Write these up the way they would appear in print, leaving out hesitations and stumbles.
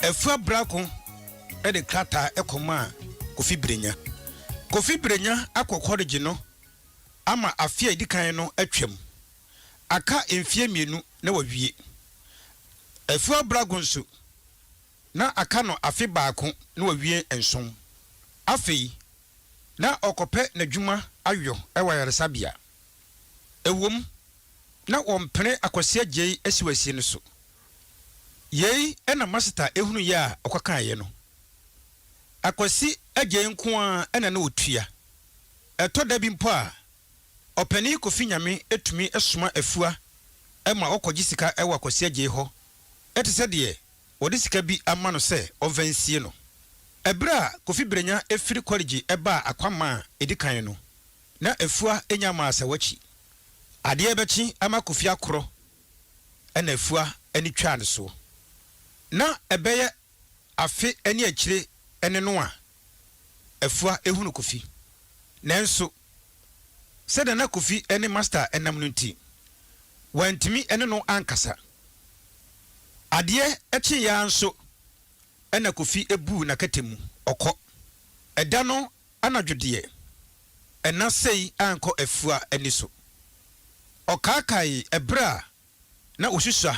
Afua Brako de krataa kɔmaa Kofi Brenya. Kofi Brenya akɔ kɔlegye no ama afe a edi kan no atwam. Aka mfeɛ mmienu na wawie. Afua Brako nso, na aka no afe baako na wawie nson. Afei, na ɔrekɔpɛ n'adwuma ayɔ wɔ ayaresabea. Ɛwom, na wɔmpene Akwasi Agyei asiwasie no so. Yei na Maseta hunuiɛ a ɔkɔkaeɛ no. Akwasi Agyei nko ara na na ɔtua. Ɛtɔ da bi mpo a, Ɔpanin Kofi Nyame tumi soma Afua ma ɔkɔgye sika wɔ Akwasi Agyei hɔ te sɛ deɛ wɔde sika bi ama no sɛ ɔmfa nsie no. Ɛberɛ a Kofi Brenya firi kɔlegye baa Akwamma a ɛdi kan no, na Afua nnya mmaa Sawakyi. Adeɛ rebɛkye ama Kofi akorɔ na Afua ani twaa ne soɔ. Na ɛbɛyɛ afe ne akyire ne no a Afua hunu Kofi. Nanso sɛdeɛ na Kofi ne Master nam no nti, wantumi ne no ankasa. Adeɛ kyeeɛ ara nso na Kofi buu n'akɛtɛ mu, ɔkɔ. Ɛda no anadwo deɛ, ɛna sei ankɔ Afua ani so. Ɔkaakaee ɛberɛ a na ɔsusua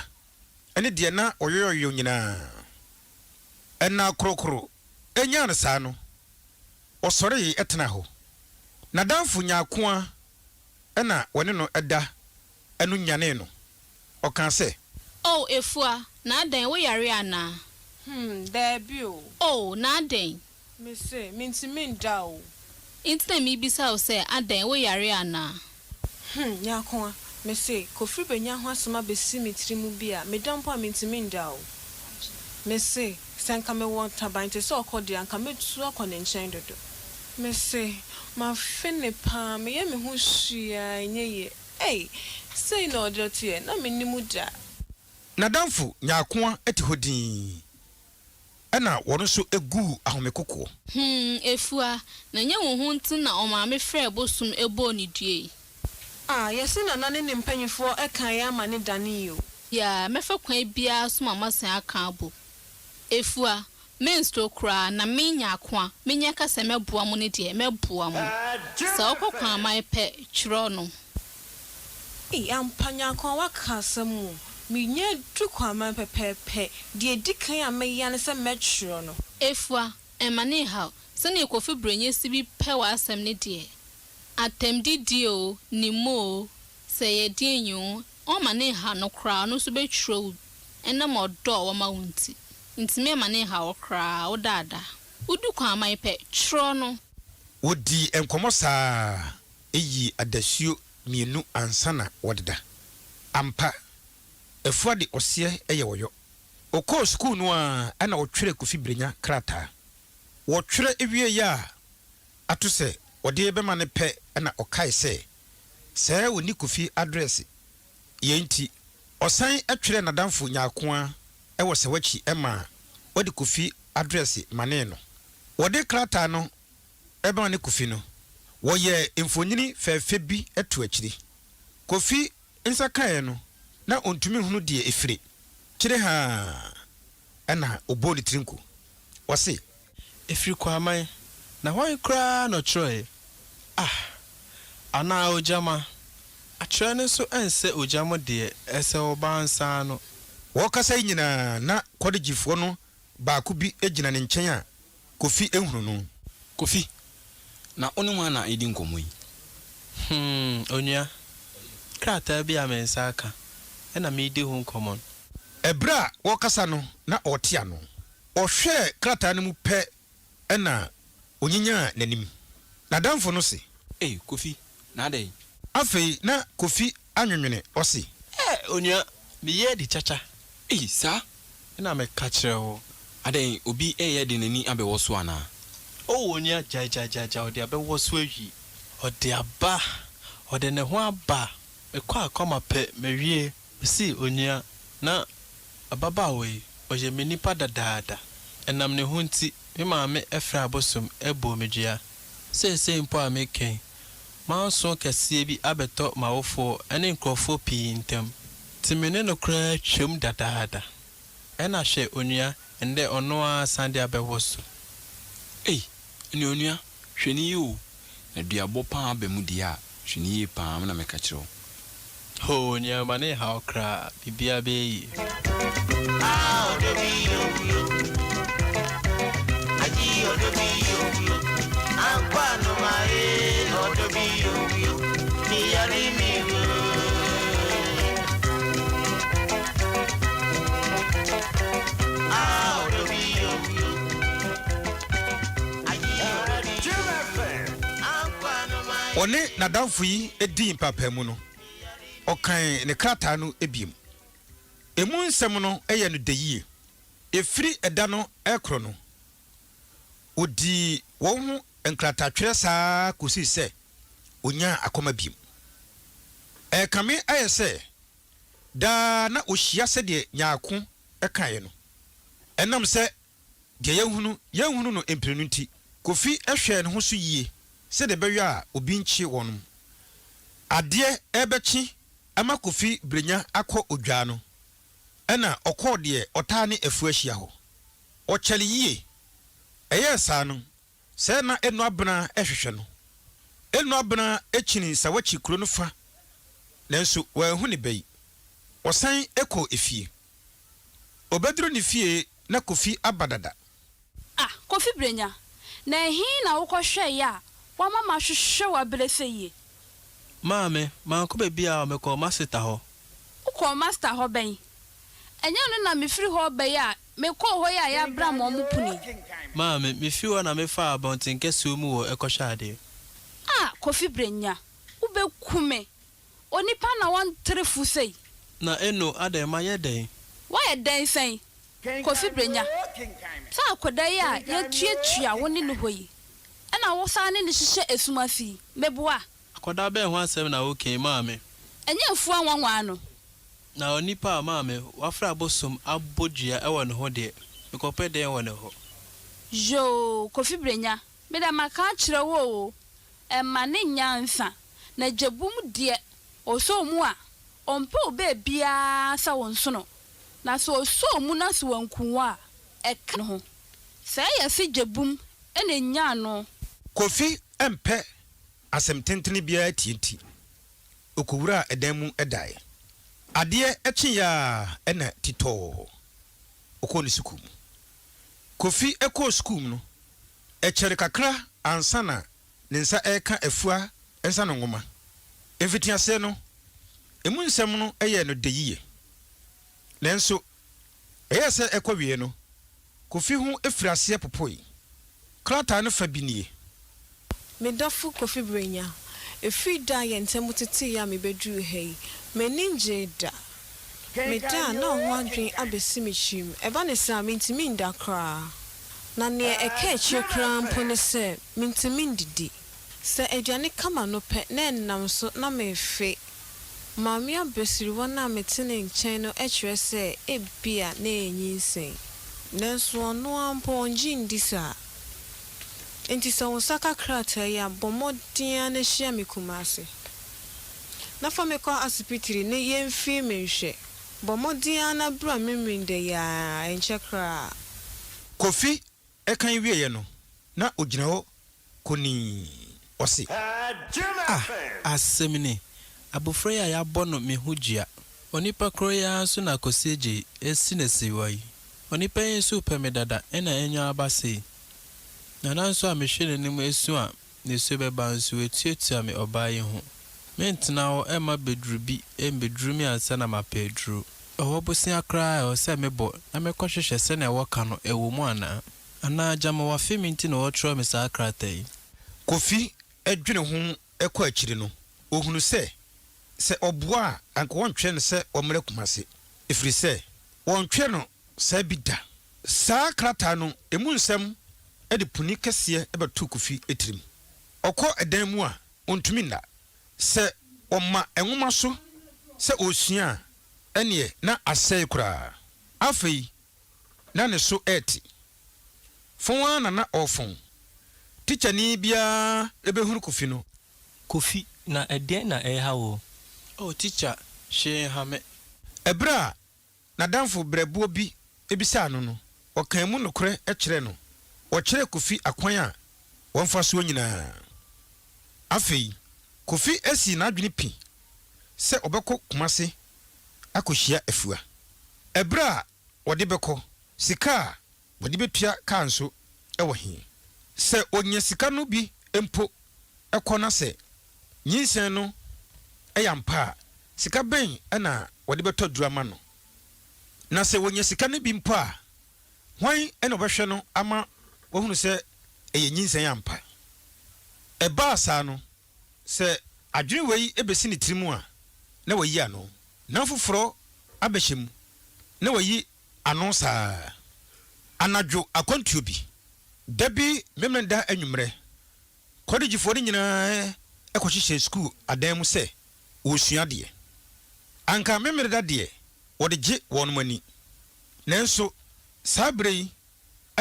ne deɛ na ɔyoyoyo nyinaa. Ɛna korokoro nyaa no saa no, ɔsɔree tenaa hɔ. N'adamfo Nyarkoa na wɔne no da no nyanee no. Ɔkaa sɛ. Oh Afua, na adɛn, wo yare anaa? Hmm, daabi o. Oh, na adɛn? Mese, mintumi nda o. Nti na mebisa wo sɛ, adɛn, wo yare anaa? Hmm, Nyarkoa, mese, Kofiri benya ho asɛm abesi me tiri mu bi a, meda mpo a mintumi nda o. Mese, sɛ nka mewɔ ntaban te sɛ ɔkɔ deɛ a, nka mɛtu akɔ ne nkyɛn dodo. Mese, mafe no paa, meyɛ me ho hwee a ɛnyɛ yie. Ei, sei na ɔdɔ teɛ, na mennim da. N'adamfo Nyarkoa te hɔ dinn. Ɛnna wɔn nso guu ahomekokoɔ. Hmm, Afua, na nyɛ wo ho nti na ɔmaame frɛɛ bosom bɔɔ ne dua yi? Ah, yɛse Nana ne ne mpanyinfoɔ kaeɛ ama ne danee o. Yeah, mɛfa kwan biara so ma moasan aka abom. Afua, mensuro koraa, na me Nyarkoa, menya ka sɛ mɛboa mo no deɛ, mɛboa mo. Sɛ wokɔ Kwaman pɛ, twerɛ no. Ei ampa Nyankopɔn waka asɛm o, menya du Kwaman pɛpɛɛpɛ, deɛ ɛdi kan a mɛyɛ ara ne sɛ mɛtwerɛ no. Afua, ɛmma no nhaw, sɛdeɛ Kofi Bronyɛ si bi pɛ w'asɛm no deɛ, atɛmdidie oo, ne mu oo, sɛ ɛyɛ deɛn oo, ɔmma no nhaw no koraa, ɔno nso bɛtwerɛ wo bi, ɛnam ɔdɔ a ɔwɔ ma wo nti. Nti mɛmma no nhaw wo koraa, wo daadaa. Wodu Kwaman pɛ, twerɛ no. Wɔdii nkɔmmɔ saa ara yii adasuo mmienu ansa na wɔdeda. Ampa, Afua de ɔseɛ yɛ ɔyɔ. Ɔkɔɔ sukuu no ara na ɔtwerɛɛ Kofi Brenya krataa. Wɔtwerɛ wieeɛ a ato sɛ ɔde rebɛma no pɛ na ɔkae sɛ sɛɛ ɔnni Kofi adrɛse. Yei nti, ɔsan twerɛɛ n'adamfo Nyarkoa wɔ Sawakyi maa ɔde Kofi adrɛse manee no. Wɔde krataa no Ɛbaa ne Kofi no, wɔyɛɛ mfonini fɛɛfɛ bi too akyiri. Kofi nsa kaeɛ no, na ɔntumi nhunu deɛ ɛfire. Kyere haa ɛna ɔbɔɔ ne tiri nko. Ɔse. Ɛfiri Kwaman, na hwan koraa na ɔtwerɛeɛ? Ah! Anaa Ogyama? Atwerɛ no nso ɛnsɛ Ogyamo deɛ, ɛsɛ ɔbaa nsa ano. Wɔrekasa yi nyinaa na kɔlegyifoɔ no baako bi gyina ne nkyɛn a Kofi ehunu no. Kofi, na wo ne hwan na redi nkɔmmɔ yi? Hmm, onua, krataa bi a me nsa aka na meredi ho nkɔmmɔ no. Ɛberɛ a wɔrekasa no na ɔrete ano. Ɔhwɛɛ krataa no mu pɛ na ɔnyinyaa n'anim. N'adamfo no se. Ei, Kofi, na adɛn? Afei na Kofi anwenwene, ɔse. Eh, onua, meyɛ adi kyakya. Ei, saa? Ɛna meka kyerɛ wo. Adɛn, obi reyɛ de n'ani abɛwɔ so anaa? Oh, onua, gyae, gyae, gyae, gyae, ɔde abɛwɔ so awie. Ɔde aba, ɔde ne ho aba. Mekɔ akɔma pɛ, mawie. Mese, onua, na ababaawa yi, ɔyɛ me nipa dadaada. Ɛnam ne ho nti, me maame frɛɛ abosom bɔɔ me dua. Seesei mpo a mereka yi, manso kɛseɛ bi abɛtɔ m'awofoɔ ne nkurɔfoɔ pii ntam, nti me ne no koraa twam dadaada. Ɛna hwɛ onua, Ɛndɛ ɔno ara san de abɛwɔ so. Ei, ɛnneɛ onua, hwɛ no yie o, na duabɔ paa ba mu deɛ a, hwɛ no yie paa, me na meka kyerɛ wo. Hoo, onua, mma no nhaw wo koraa, biribiara bɛyɛ yie. Ɔne n'adamfo yi dii mpaapaemu no, ɔkan ne krataa no bio. Emu nsɛm no yɛɛ no dɛ yie. Ɛfiri ɛda no rekorɔ no, wɔdii wɔn ho nkrataatwerɛ saa ara kɔsii sɛ ɔnyaa akɔma bio. Ɛrekame ayɛ sɛ daa na ɔhyia sɛdeɛ Nyarko kaeɛ no. Ɛnam sɛ deɛ yɛahunu yɛnhunu no mprenu nti, Kofi hwɛɛ ne ho so yie sɛdeɛ ɛbɛyɔ a obi nkye wɔnom. Adeɛ rebɛkye ama Kofi Brenya akɔ odwaa no, ɛna ɔkɔɔ deɛ ɔtaa ne Afua hyia hɔ. Ɔkyɛre yie. Ɛyɛɛ saa no, sɛɛ na Eno Abena rehwehwɛ no. Eno Abena kyinii Sawakyi kuro no fa nanso wanhu ne ba yi. Ɔsan kɔɔ efie. Ɔbɛduru ne fie na Kofi aba dada. Ah, Kofi Brenya, na ɛhe na wokɔhwɛeɛ a woama mahwehwɛ wo abrɛ sɛ yie? Maame, mankɔ baabiara o, mekɔɔ maseta hɔ. Wokɔɔ masta hɔ bɛn? Ɛnyɛ ɔno na mefiri hɔ reba yi a mekɔɔ hɔ yi a yɛabram wɔn pono yi? Maame, mefiri hɔ na mefaa abɔnten kɛseɛ mu hɔ kɔhwɛ adeɛ. Ah, Kofi Brenya, wobɛku me. Onipa na wɔntere fo sei. Na eno adɛn mayɛ dɛn? Woayɛ dɛn sɛn? Kofi Brenya, sɛ akwadaa yi a yɛatuatua wo ne no hɔ yi, ɛna wo san ne no hyehyɛ esum ase yi, meboa? Akwadaa bɛn ho asɛm na woka yi, maame? Ɛnyɛ afuo anwanwaa no. Na onipa a maame, wafrɛ abosom abɔ dua wɔ ne ho deɛ, mekɔpɛ dɛn wɔ ne hɔ? Yoo, Kofi Brenya, me deɛ maka akyerɛ wo oo, ɛmma no nnya nsa, na gyabum deɛ, ɔsɔ mu a, ɔmpɛ wo baabiara sɛ wo nsono. Na sɛ ɔsɔɔ mu na sɛ wanku wo a, ɛka ne ho. Sɛ ɛyɛ se gyabum na ɛnyaa no. Kofi mpɛ asɛm tentene biara tie nti, ɔkɔwuraa ɛdan mu daeɛ. Adeɛ kyeeɛ ara na titɔɔ ɔkɔɔ ne sukuu mu. Kofi kɔɔ sukuu mu no, ɛkyɛre kakra ansa na ne nsa reka Afua nsa no nwoma. Mfitiaseɛ no, emu nsɛm no yɛɛ no dɛ yiye. Nanso, ɛyɛɛ sɛ ɛrekɔ awiei no, Kofi ho firii aseɛ popoe. Krataa no fa bi nie. Me dɔfo Kofi Brenya, ɛfiri da a yɛn ntam teteeɛ a mebɛduruu ha yi, m'ani ngyee da. Meda a, na wo ho adwene abɛsi me tirim. Ɛba no saa a, mentumi nda koraa. Na nea ɛka akyire koraa mpo ne sɛ, mentumi ndidi. Sɛ aduane ka m'ano pɛ na ɛnam so na merefe. Maame abasiriwa no a mete ne nkyɛn no kyerɛ sɛ ebia na ɛyɛ nyinsɛn. Nanso ɔno ara mpo ɔnnye nndi saa. Enti sɛ wo nsa ka krataa yi a, bɔ mmɔden ara na hyia me Kumasi. Na fa me kɔ asipitiri na yɛmfii me nhwɛ. Bɔ mmɔden ara na bra me mmerenda yi ara, ɛnkyɛ koraa. Kofi kan wieeɛ no, na ɔgyina hɔ konii. Ɔse. Ah, asɛm ni! Abofra yi a yɛabɔ no me ho dua. Onipa korɔ yi ara nso na Kwasi Adjei asi no asiriwa yi. Onipa yi nso repɛ me dada ɛna anya aba sei. Nana nso a mehwɛ n'anim asu a nisuo bɛba nso watuatua me ɔbaa yi ho. Mentena hɔ mma bɛduru bi mmɛduru me ansa na mapɛ aduro. Ɛhɔ bosea koraa a ɛwɔ sɛ mebɔ na mekɔhwehwɛ sɛnea wɔka no ɛwɔ mu anaa? Anaa gyama wafe me nti na ɔretwerɛ me saa krataa yi? Kofi dwene ho kɔ akyiri no, ɔhunu sɛ, sɛ ɔboa a, anka wɔntwerɛ no sɛ ɔmmra Kumase, ɛfiri sɛ, wɔntwerɛ no saa bi da. Saa krataa no, ɛmu nsɛm de puni kɛseɛ bɛtoo Kofi tirim. Ɔkɔ dan mu a, ɔntumi nna. Sɛ ɔma nwoma so sɛ ɔresua a, ɛnneɛ na asɛe koraa. Afei, na ne so rete. Fɔn ara na na ɔrefɔn. Tikyani biara bɛhunu Kofi no. Kofi, na ɛdeɛn na ɛreha wo? Oh, tikya, hwee nha me. Ɛberɛ a n'adamfo berɛboɔ bi bisaa no no. Ɔkaa mu nokorɛ kyerɛɛ no. Ɔkyerɛɛ Kofi akwan a wɔmfa soɔ nyinaa. Afei, Kofi sii n'adwene pi sɛ ɔbɛkɔ Kumase akɔhyia Afua. Ɛberɛ a wɔde bɛkɔ, sika a wɔde bɛtua kaa nso wɔ he? Sɛ ɔnya sika no bi mpo kɔ na sɛ nyinsɛn no yɛ ampa a, sika bɛn na wɔde bɛtɔ aduru ama no? Na sɛ wɔnya sika no bi mpo a, hwan na ɔbɛhwɛ no ama wahunu sɛ ɛyɛ nyinsɛn ampa? Ɛbaa saa no, sɛ adwene wei bɛsi ne tirim a, na wayi ano, na foforɔ abɛhyɛ mu, na wayi ano saa ara. Anadwo akwantuo bi, da bi Memeneda anwummerɛ, kɔlegyefoɔ no nyinaa kɔhyehyɛɛ sukuu adan mu sɛ wɔresua adeɛ. Anka Memeneda deɛ wɔde gye wɔn ani, nanso saa berɛ yi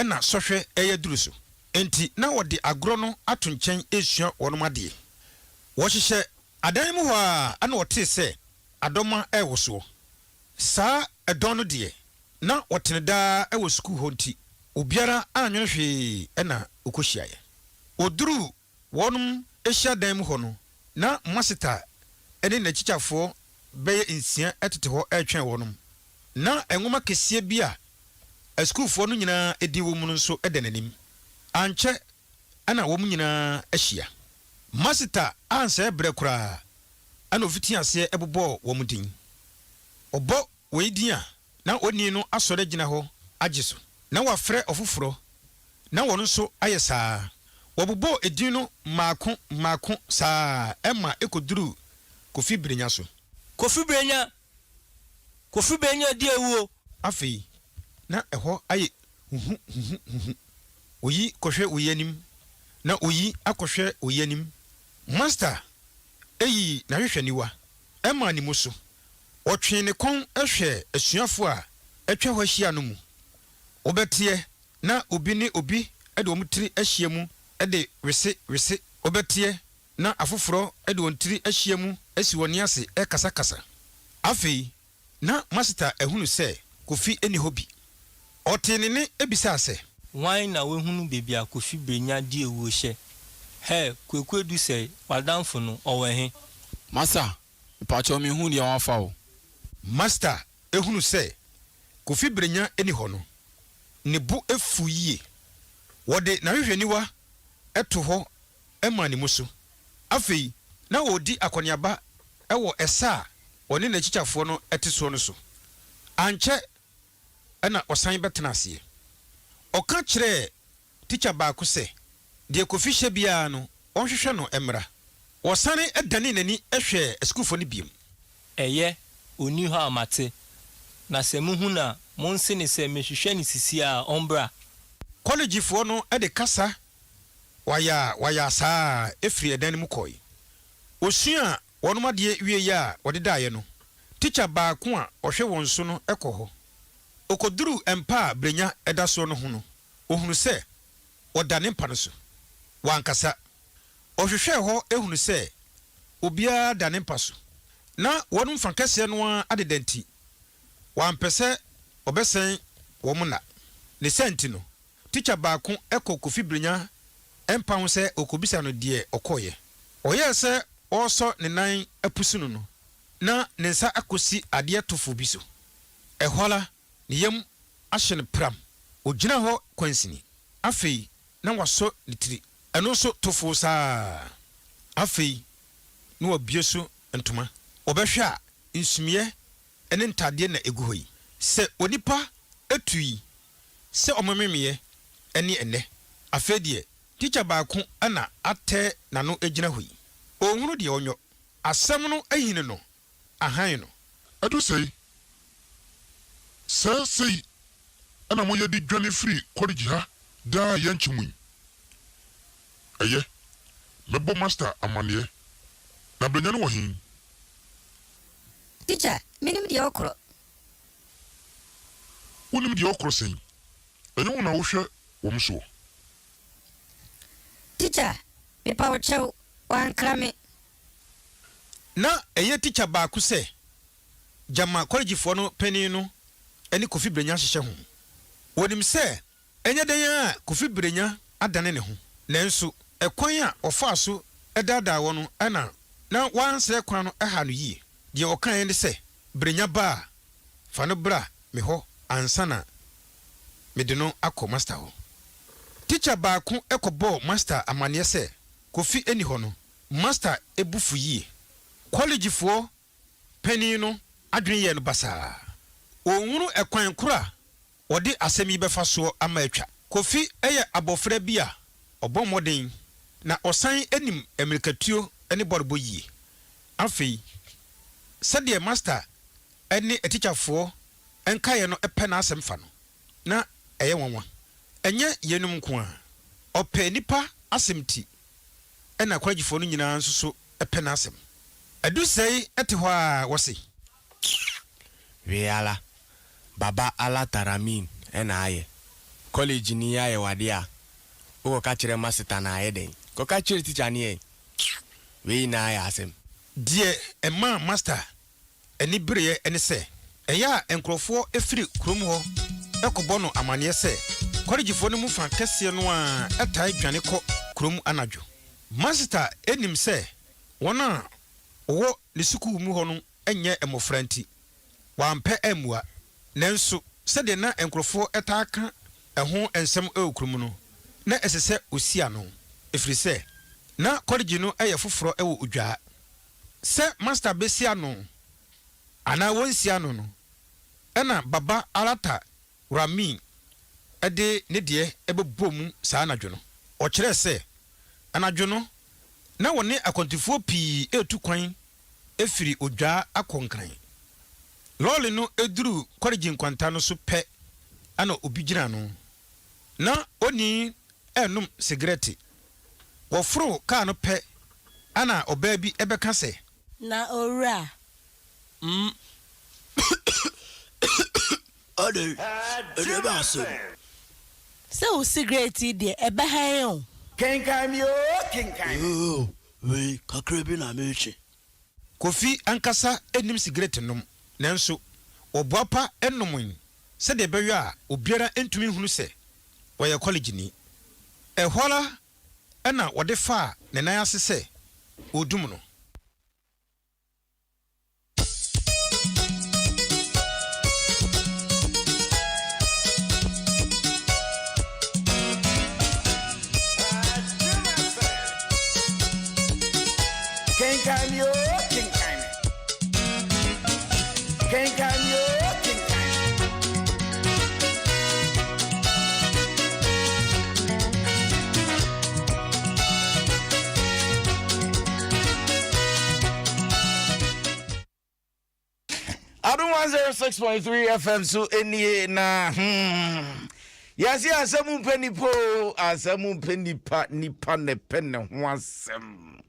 na sɔhwɛ reyɛ aduru so, enti na wɔde agorɔ no ato nkyɛn resua wɔn adeɛ. Wɔhyehyɛ adan mu hɔ ara na wɔtee sɛ adɔma rewosoɔ. Saa dɔn no deɛ, na wɔtene daa wɔ sukuu hɔ nti, obiara annwene hwee na wɔkɔhyiaeɛ. Wɔduruu wɔn hyiadan mu hɔ no, na Masita ne n'akyikyafoɔ bɛyɛ nsia tete hɔ retwɛn wɔn. Ná nwoma kɛseɛ bi a asukuufoɔ no nyinaa din wɔ mu no nso da n'anim. Ankyɛ na wɔn nyinaa ahyia. Masita ansɛe berɛ koraa na ɔfitii aseɛ bobɔɔ wɔn din. Ɔbɔ wei din a, na onii no asɔre agyina hɔ agye so, na wafrɛ ɔfoforɔ na wɔn nso ayɛ saa ara. Wɔbobɔɔ edin no mmaako mmaako saa ara ma ɛkɔduruu Kofi Brenya so. Kofi Brenya! Kofi Brenya di awu o! Afei, na ɛhɔ ayɛ huhuhuhuhu. Oyi kɔhwɛ oyi anim, na oyi akɔhwɛ oyi anim. Master yii n'ahwehwɛniwa maa ne mu so. Ɔtwee ne kɔn hwɛɛ asuafo a atwa hɔ ahyia no mu. Wobɛteɛ na obi ne obi de wɔn tiri ahyia mu de wese wese. Wobɛteɛ na afoforɔ de wɔn tiri ahyia mu asi wɔn ase rekasakasa. Afei na Masita ahunu sɛ Kofi nni hɔ bi. Ɔtee ne nne bisaa sɛ. Hwan na wahunu baabi a Kofi Brenya di awuo hyɛ? Hɛ, Kwaku Adusɛe, w'adamfo no, ɔwɔ he? Masa, mepakyɛw menhuu deɛ wafa o. Master hunu sɛ Kofi Brenya nni hɔ no, ne bo fuw yie. Wɔde n'ahwehwɛniwa to hɔ maa ne mu so. Afei na ɔredi akɔneaba wɔ ɛsa a ɔne n'akyikyafoɔ no te soɔ no so. Ankyɛ na ɔsan bɛtena aseɛ. Ɔka kyerɛɛ tikya baako sɛ, deɛ Kofi hyɛ biara no, ɔnhwehwɛ no mmra. Ɔsane danee n'ani hwɛɛ asukuufoɔ no bio. Ɛyɛ, ɔnni hɔ a mate. Na sɛ mohu no a, monse no sɛ mehwehwɛ no sisi ara, ɔmbra. Kɔlegefoɔ no de kasa wayaa wayaa saa ara firii ɛdan no mu kɔe. Wɔsuaa wɔnom adeɛ wieeɛ a wɔdedaeɛ no, tikya baako a ɔhwɛ wɔn so no kɔɔ hɔ. Ɔkɔduruu mpa a Brenya da soɔ no ho no, ɔhunuu sɛ ɔda ne mpa no so. Wankasa. Ɔhwehwɛɛ hɔ hunuu sɛ obiara da ne mpa so. Ná wɔn mfa kɛseɛ no ara adeda nti, wampɛ sɛ ɔbɛsɛe wɔn nna. Ne saa nti no, tikya baako kɔɔ Kofi Brenya mpa ho sɛ ɔrekɔbisa no deɛ ɔkɔeɛ. Ɔyɛɛ sɛ ɔresɔ ne nan apusu no no, na ne nsa akɔsi adeɛ tofo bi so. Ɛhɔ ara, ne yam ahye no pram. Ɔgyinaa hɔ kwansini. Afei na wasɔ ne tiri. Ɛno nso to foo saa ara. Afei na wabue so ntoma. Wɔbɛhwɛ a, nsumiiɛ ne ntadeɛ na ɛgu hɔ yi. Sɛ onipa tui sɛ ɔmememeɛ ne ɛnnɛ. Afei deɛ, tikya baako na atɛ n'ano gyina hɔ yi. Ɔnhunu deɛ ɔnyɔ. Asɛm no ahini no ahan no. Ɛdu sɛi, sɛɛ sei na moyɛ de dwane firi kɔlegye ha daa a yɛnkyɛ mo yi? Ɛyɛ, mɛbɔ Master amaneɛ. Na Brenya no wɔ he? Tikya, mennim deɛ ɔkorɔ. Wonnim deɛ ɔkorɔ sɛn? Ɛnyɛ wo na wohwɛ wɔn soɔ? Tikya, mepa wo kyɛw, wankra me. Ná ɛyɛ tikya baako sɛ gyama kɔlegyefoɔ no panin no ne Kofi Brenya hyehyɛ ho. Wɔnim sɛ ɛnyɛ dɛn ara a Kofi Brenya adane ne ho, nanso ɛkwan a ɔfaa so daadaa wɔn no na na wansrɛ kwan no ha no yie. Deɛ ɔkaeɛ ne sɛ, Brenya ba a, fa no bra me hɔ ansa na mede no akɔ masta hɔ. Tikya baako kɔbɔɔ masta amanneɛ sɛ Kofi nni hɔ no, masta bo fu yie. Kɔlegefoɔ panin no adwene yɛɛ no basaa. Ɔnhunu ɛkwan koro a wɔde asɛm yi bɛfa soɔ ama atwa. Kofi yɛ abɔfra bi a ɔbɔ mmɔden na ɔsan nim ammirikatuo ne bɔɔlbɔ yie. Afei, sɛdeɛ masta ne atikyafoɔ nkaeɛ no pɛ n'asɛm fa no, na ɛyɛ nwanwa. Ɛnyɛ yeinom nko ara, ɔpɛ nnipa asɛm nti na kɔlɛgyefoɔ no nyinaa nso so pɛ n'asɛm. Adusɛe te hɔ ara wɔse. Wei ara, Baba Allah Taramin na ayɛ. Kɔlege ni ayɛ wo adeɛ a, wo kɔka kyerɛ maseta no ayɛ dɛn? Kɔka kyerɛ tikya no ɛ! Wei nyinaa yɛ asɛm. Deɛ ɛmaa Master ani bereɛ ne sɛ, ɛyɛ a nkurɔfoɔ firi kurom hɔ kɔbɔ no amanneɛ sɛ kɔlegyefoɔ no mu fã kɛseɛ no ara taa dwane kɔ kurom anadwo. Masita nim sɛ wɔn a wɔwɔ ne sukuu mu hɔ no nyɛ mmofra nti, wampɛ ammua. Nanso sɛdeɛ na nkurɔfoɔ taa ka ɛho nsɛm wɔ kurom no, na ɛsɛ sɛ ɔsi ano, ɛfiri sɛ na kɔlegye no yɛ foforɔ wɔ Odwaa. Sɛ masta bɛsi ano anaa wɔnsi ano no, ɛna Baba Arata Rami de ne deɛ bɛbɔɔ mu saa anadwo no. Ɔkyerɛɛ sɛ, anadwo no, na wɔne akwantufoɔ pii retu kwan firi Odwaa akɔ Nkran. Lɔɔre no duruu Kɔregye nkwanta no so pɛ na obi gyinaa no. Ná onii renom sigaret. Wɔforoo kaa no pɛ na ɔbaa bi bɛka sɛ. Na owura. Mm. Adɛn, ɛdeɛ bɛn asɛm? Sɛ wo sigaret yi deɛ, ɛbɛha yɛn o. Kenkan me oo, kenkan me. Oo, wei, kakra bi na meretwe. Kofi ankasa nnim sigaret nom, nanso ɔboapa nomee sɛdeɛ ɛbɛyɔ a obiara ntumi nhunu sɛ ɔyɛ kɔlegyeni. Ɛhɔ ara na wɔde faa ne nan ase sɛ wɔredum no. Kenkan me oo, kenkan me. Kenkan me oo, kenkan me. Adom 106.3 FM so nie na hmm, yɛse asɛm mpɛ nipa o asɛm mpɛ nipa nipa na ɛpɛ ne ho asɛm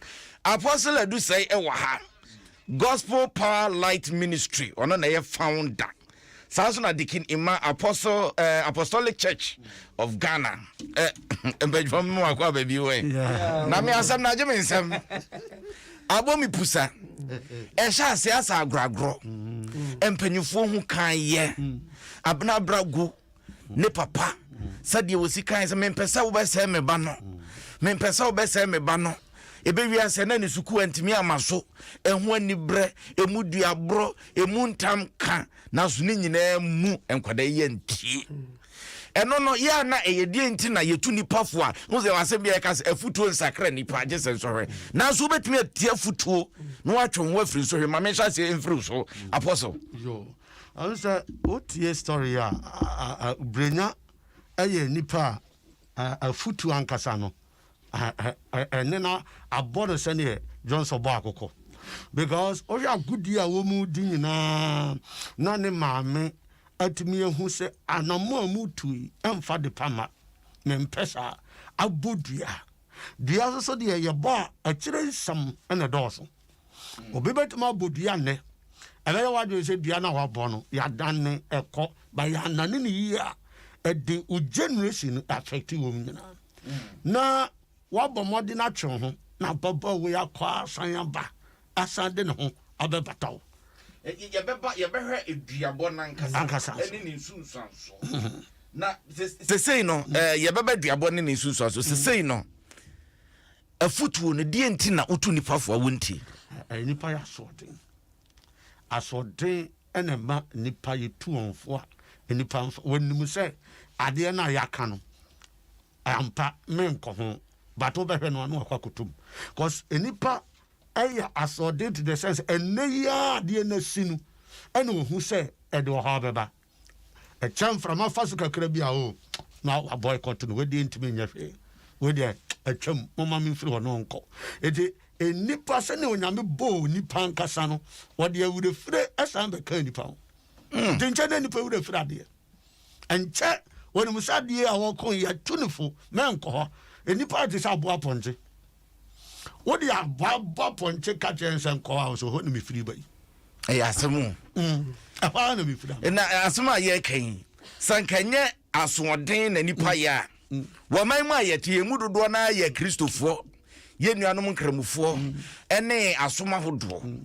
Apostle Adusɛe ɛwɔ ha Gospel Power Light Ministry ɔno na ɛyɛ founder saa nso na Deacon Emma Apostle eh, Apostolic Church of Ghana eh, mpanyinfoɔ mu akɔ aba bi wɔ na me asɛm na agye me nsɛm abɔ me pusa ɛhyɛ ase asa agorɔagorɔ mpanyinfoɔ ho kan yɛ abenabra go ne papa sɛdeɛ wɔsi kan sɛ mempɛ sɛ wobɛsɛe me ba no mempɛ sɛ wobɛsɛe me ba no ɛbɛwie asɛ na ne sukuu antumi ama so ɛho aniberɛ ɛmu duaborɔ ɛmu ntam ka nanso ne nyinaa mu nkwadaa yi antie ɛno no yɛ a na ɛyɛ deɛ nti na yɛtu nipa fo a ho sɛ asɛm bi a yɛka sɛ afutuo nsakra nipa gye sɛ nsɔhwɛ nanso wobɛtumi atie afutuo na woatwe ho afiri nsɔhwɛ ma menhyɛ aseɛ mfiri so apostle Ɔno sɛ wotie story yi a, Brenya yɛ nipa a afutuo ankasa no ɛne no abɔ no sɛdeɛ Johnson bɔ akokɔ because wohwɛ agodie a wɔn di nyinaa na ne maame atumi ahu sɛ anamɔ a mutu yi ɛmfa de pa ma mempɛ saa abɔ dua dua nso so deɛ yɛbɔ a akyire nsɛm ɛna ɛdɔɔso Obi bɛtumi abɔ dua nnɛ, ɛbɛyɛ w'adwene sɛ dua no a wabɔ no, yɛadane ɛkɔ, ba yɛanane no yie a, ɛde wo generation no affect wɔn nyinaa. Na wabɔ mmɔden atwe wo ho, na ababaawa yi akɔ asan aba, asan de ne ho abɛbata wo. Yɛbɛba yɛbɛhwɛ duabɔ no ankasa Ankasa ɛne ne nsunsuansoɔ. Na sesei no, eh, yɛbɛba duabɔ ne ne nsunsuanso. Sesei no, afutuo no, deɛ nti na wotu nipa fo a wontie? Nipa yɛ asoɔden. Asoɔden na ɛma nipa yɛtu wɔn fo a, nipa nfa, wɔnim sɛ adeɛ no a yɛaka no, ampa menkɔ ho, but wobɛhwɛ no a na wakɔ akɔtɔ mu. Cause nipa ɛyɛ asoɔden to the sense ɛnnɛ yi ara adeɛ no asi no, ɛna ohu sɛ ɛde ɔhaw bɛba. Ɛkyɛ mframa fa so kakra bi a o na wa boycott no, wei deɛ ntumi nyɛ hwee, wei deɛ atwam, momma memfiri hɔ na ɔnkɔ. Enti nnipa sɛnea Onyame bɔɔ onipa ankasa no, wɔde awerɛfire san bɛka nnipa ho. Hmm. Nti nkyɛ na nnipa werɛ firi adeɛ. Nkyɛ wɔnim sɛ adeɛ a wɔkɔ yi yɛatu no fo, mɛnkɔ hɔ. Nnipa te sɛ aboa pɔnkye. Wode aboa bɔ pɔnkye ka kyerɛ sɛ nkɔ hɔ a, ɔsɛ hɔ na mefiri ba yi. Ɛyɛ asɛm o. Mm. Ɛhɔ ara na mefiri aba. Na asɛm a yɛreka yi, sɛ nka nyɛ asoɔden na nipa yɛ a, mm. wɔman mu a yɛte yɛn mu dodoɔ no ara yɛ Kristofoɔ, yɛn nuanom nkramofoɔ, mm. ɛne asom ahodoɔ. Mm.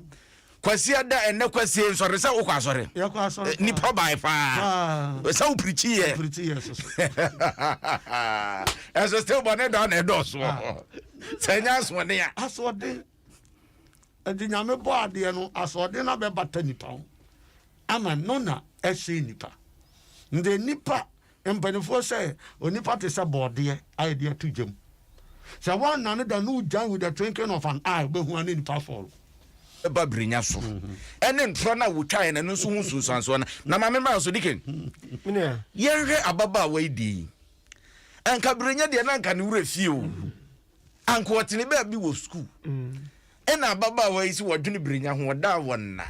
Kwasi ada ɛnɛ kwasi nsɔre sɛ wokɔ asɔre. Eh, nipa bae paa. Sɛ wo pirikyi yɛ. Ɛso still bɔne dɔ na ɛdɔɔso. Ah. Sɛ ɛnyɛ asoɔden a. Asoɔden. Nti Nyame bɔ adeɛ no asoɔden no abɛbata nipa ho ama no na ɛsɛe nipa. Nti nipa mpanifoɔ sɛ onipa te sɛ bɔɔdeɛ a yɛde ato gya mu. Sɛ woannane da no wogyan with the twinkling of an eye wobɛhu a ne nipa fɔɔlo. Ba birenya so ɛne ntorɔ no a wɔtwaeɛ no ɛno nso ho nsunsuansoɔ no na ma memmra so Deacon yɛnhwɛ ababaawa yi deɛ yi anka birenya deɛ na anka ne werɛ fie o Anka ɔtene baabi wɔ sukuu. Ɛna ababaawa yi sɛ wɔdwene Brenya ho, ɔdaa wɔn nna.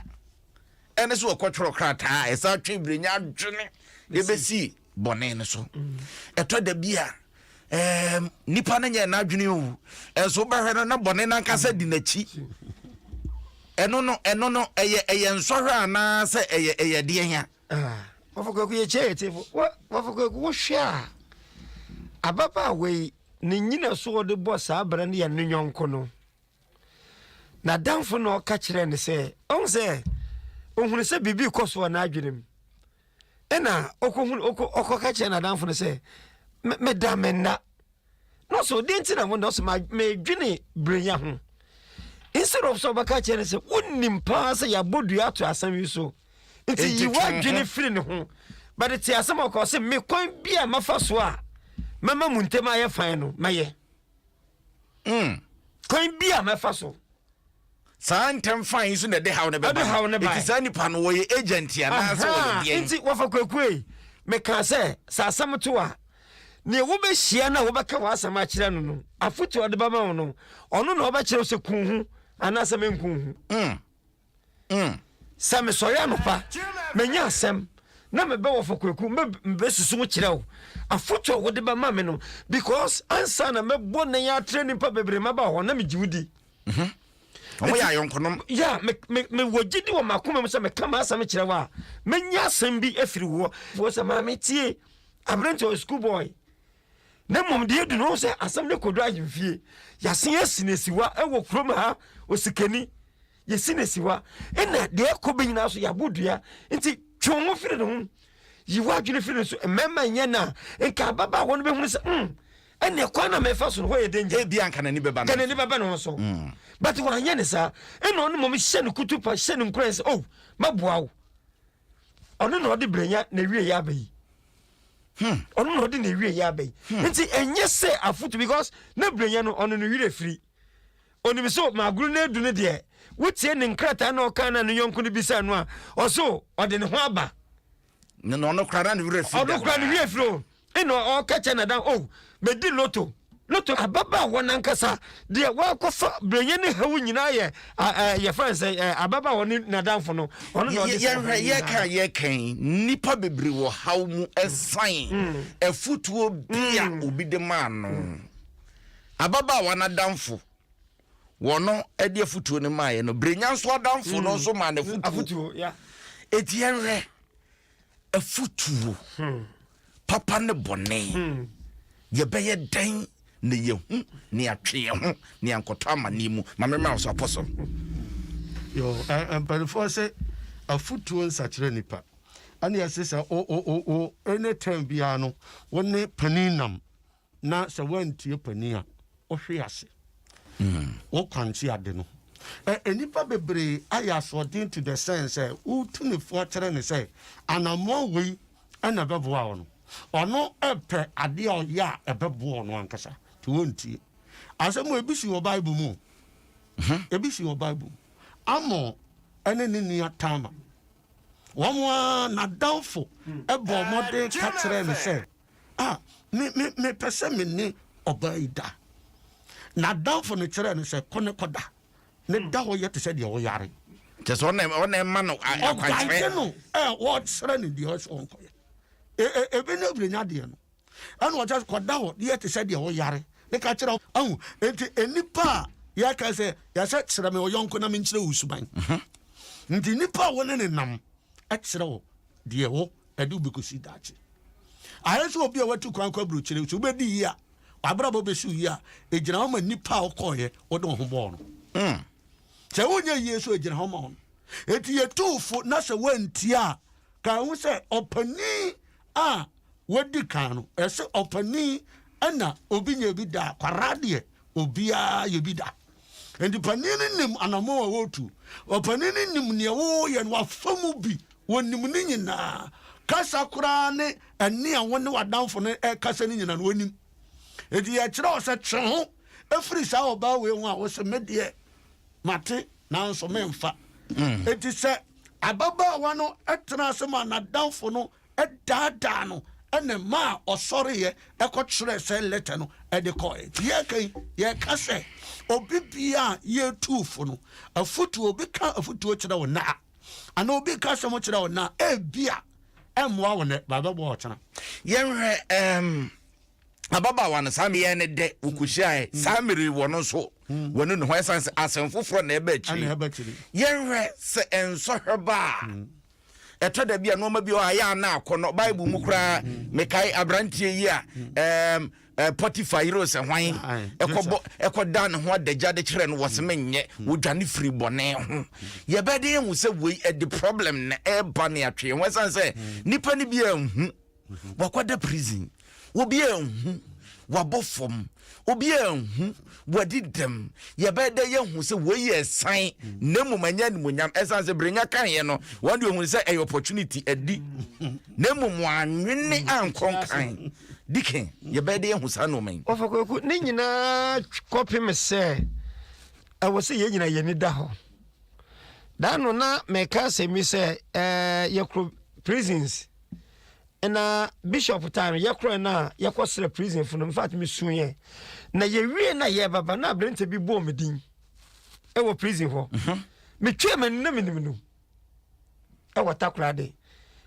Ɛne sɛ ɔkɔtwerɛ krataa a ɛsan twe Brenya adwene ɛbɛsi bɔne no so. Ɛtɔ da bi a ɛɛm, nipa no nyɛ n'adwene o, ɛnso wobɛhwɛ no na bɔne no ankasa di n'akyi. Ɛno no, ɛno no, ɛyɛ ɛyɛ nsɔhwɛ anaasɛ ɛyɛ ɛyɛ deɛn a? Ah, Wɔfa Kwaku yɛkyia yɛ tiefo. Wɔfa Kwaku wohwɛ a ababaawa yi ne nnyinaso a ɔde bɔ saa bra no yɛ ne yɔnko no. N'adamfo na ɔka kyerɛɛ no sɛ, ɔhu sɛ ohunu sɛ biribi rekɔ so wɔ n'adwene mu. Ɛna ɔkɔhunu ɔkɔ ɔkɔka kyerɛ n'adamfo no sɛ, meda me nna. Na ɔsɛ ɔdeɛ nti na mo na ɔsɛ medwene brenya ho. Instead of sɛ ɔbɛka kyerɛ no sɛ wonim paa sɛ yɛabɔ dua ato asɛm yi so nti yi w'adwene firi ne ho. But te asɛm a ɔka ɔsɛ me kwan bi a mafa so a mɛma mu ntɛm ayɛ fan no mɛyɛ. Mm. Kwan bi a mɛfa so. Saa ntɛm fan yi so na ɛde haw no bɛba Ɛde haw no bae. Eti saa nipa no wɔyɛ agent anaasɛ wɔyɛ deɛn? Nti wɔfa kwakue mekaa sɛ sɛ asɛm to a nea wobɛhyia no a wobɛka w'asɛm akyerɛ no no afotu a ɔde bɛma wo no ɔno na ɔbɛkyerɛ wo sɛ ku ho anaasɛ menku ho. Mm. Mm. Sɛ mesɔre anɔpa manya asɛm na mebɛ wɔfa kwaku mebɛsusu ho kyerɛ wo afotu a wode bɛma me no because ansa na mɛbɔ nan atrɛ nipa bebree maba hɔ na megye wo di. Mhm. Wɔn yɛ ayɔnkonom. Ya me me me wɔ gyidi wɔ m'akoma mu sɛ meka m'asɛm kyerɛ wo a menya asɛm bi afiri woɔ. Wɔ sɛ maame tie aberante ɔyɛ school boy na mmom deɛ edu no sɛ asɛm no kɔdu ahemfie yɛasen asi no asiwa ɛwɔ kurom ha osikani yɛsi no asiwa ɛna deɛ ɛkɔ bɛ nyinaa so yɛabɔ dua nti twe wo ho firi ne ho yi w'adwene firi ne so mmarima nyɛ no a nka ababaawa no bɛhunu sɛ mm, ɛnneɛ kwan na mefa so no hɔ yɛ danger. Ebi anka n'ani bɛba ne ho. N'ani bɛba ne ho so. Mm. But wanyɛ ne saa. Ɛna ɔno mmom hyɛ no kutu pa hyɛ no nkuran sɛ oh mɛboa wo. Ɔno na ɔde brenya na ewie yɛ aba yi. Hmm. Ɔno na ɔde na ewie yɛ aba yi. Hmm. Nti ɛnyɛ sɛ afotu because na brenya no ɔno no werɛ firi. Onim so magoro no edu no deɛ wotie ne nkrataa na ɔka na ne yɔnko no bisa no a ɔso ɔde ne ho aba. Na ɔno koraa na ne werɛ firi. Ɔno koraa ne werɛ firi o. Ɛna ɔka kyerɛ n'adamfo, Oh, medi loto. Loto ababaawa no ankasa deɛ wakɔfa brɛnyɛ ne haw nyinaa yɛ yɛfrɛ no sɛ ababaawa ne n'adamfo no. Ɔno na ɔde sɛ yɛhwɛ yɛka yɛka yi nnipa bebree wɔ haw mu ɛsan mm. afutuo bi a mm. obi de maa no mm. ababaawa n'adamfo wɔn de afutuo no maaeɛ no brɛnya nso adamfo no nso maa no afutuo eti yɛhwɛ afutuo papa ne bɔne. Yɛbɛyɛ dɛn na yɛahu na yɛatwe yɛn ho na yɛankɔtɔ amanneɛ mu? Ma memmra wo so, Apostle. Yo, ɛ, mpanimfoɔ sɛ afutuo nsakyera nipa. Ɛne ɛse sɛ o o o o any time biara no wo ne panin nam na sɛ woantie panin a wohwe ase. Wo kwankye ade no. Ɛ nnipa bebree ayɛ asoɔden to the sense sɛ wotu ne fo kyerɛ no sɛ anammɔn wei na ɛbɛboa wo no, ɔno pɛ adeɛ a ɔyɛ a ɛbɛboa ɔno ankasa nti wɔntie. Asɛm wei ebi si wɔ Bible mu o. Ebi si wɔ Bible mu. Amnon ne ne nua Tamar, wɔn ara n'adamfo bɔɔ mmɔden ka kyerɛɛ no sɛ, Ah, me, me, mepɛ sɛ me ne ɔbaa yi da. N'adamfo no kyerɛɛ no sɛ, Kɔ ne kɔda. Ne da hɔ yɛ te sɛ deɛ ɔyare. Kyerɛ sɛ ɔna ɔna ɛma no akwankyerɛ. Ɔguide no ɛ ɔkyerɛ no deɛ ɔsɛ ɔnkɔyɛ. E, e, ebi ne brenya deɛ no. Ɛna ɔkyerɛ sɛ kɔda hɔ yɛ te sɛ deɛ ɔyare. Ne ka kyerɛ ahu. Enti nnipa a yɛka sɛ yɛsɛ kyerɛ me ɔyɔnko na menkyerɛ wo suban. Mhm. Nti nnipa a wo ne ne nam kyerɛ wo deɛ wo ɛde wo bɛkɔsi daakye. Ayɛ sɛ obi a watu kwan kɔ aburokyire sɛ wobɛdi yie a w'abrabɔ bɛsi wo yie a ɛgyina hɔ ma nnipa a wokɔɔyɛ wode wo ho bɔɔ no. Mm. Sɛ wonyɛ yie so ɛgyina hɔ ma wo no. Enti yɛtu wo fo na sɛ woantie a ka ho sɛ ɔpanin a wadi kan no ɛsɛ ɔpanin ɛna obi nyɛ bi da kwaraa deɛ obiara yɛ bi da. Enti panin no nim anammɔn a wɔretu. Ɔpanin no nim nea wɔreyɛ no, wafa mu bi. Wɔnim ne nyinaa. Kasa koraa ne ɛnne a wo ne w'adamfo no rekasa no nyinaa no, wɔnim. Enti yɛkyerɛ wo sɛ twe ho firi saa ɔbaa wei ho a wose me deɛ mate nanso memfa. Enti sɛ ababaawa no tena ase ma n'adamfo no daadaa no na ɛmaa ɔsɔreeɛ kɔtwerɛɛ sɛ lɛtɛ no de kɔeɛ. Nti yɛreka yi, yɛreka sɛ obi biara a yɛretu fo no, afotuo, obi ka afotuo kyerɛ wo nnɛ a, anaa obi ka asɛm kyerɛ wo nnɛ a, ebia ɛmmoa wo nnɛ, ba ɛbɛboa ɔkyena. Yɛnhwɛ ɛɛm ababaawa no saa meyɛ ne dɛ wɔkɔhyiaeɛ mm. saa mmere wɔ no nso mm. wɔne ne ho ɛsiane sɛ asɛm foforɔ na ɛba akyiri yɛnhwɛ sɛ ɛnsɔhwɛ ba a mm. Ɛtɔ da bi a nneɛma bi wɔ hɔ a ɛyɛ a na akɔnnɔ. Bible mu koraa, mekae aberanteɛ yi a ɛɛm ɛɛ Potiphar yere sɛ hwan ɛkɔbɔ ɛkɔda ne ho adagya de kyerɛ no wɔ se menyɛ wɔdwane firi bɔne ho. Yɛbɛde ehu sɛ wei ɛde problem na ɛreba ne atwe ho ɛsan sɛ nipa no bi anhu. Wakɔda prison. Obi anhu. Wabɔ fam. Obi anhu. Wadi dɛm. Yɛbɛyɛ dɛ yɛahu sɛ wei yɛ ɛsan na mmom ɛnyɛ animuonyam. Ɛsan sɛ Brenya kaeɛ no, wɔn deɛ ohun sɛ ɛyɛ opportunity adi. Na mmom wɔanwene ankɔ nkan. Deacon, yɛbɛyɛ dɛ yɛahu saa nneɛma yi. Wɔfa Kwaku, ne nyinaa kɔpem sɛ ɛwɔ sɛ yɛn nyinaa yɛn ani da hɔ. Da no na meka asɛm bi sɛ ɛɛ yɛkɔ prisons na bishop time yɛkorɔ na yɛkɔ srɛ prison fo no in fact mesu yɛ na yɛwie na yɛbaba na aberante bi bɔɔ me din ɛwɔ prison hɔ mhm. metwaa m'ani na menim no ɛwɔ takorade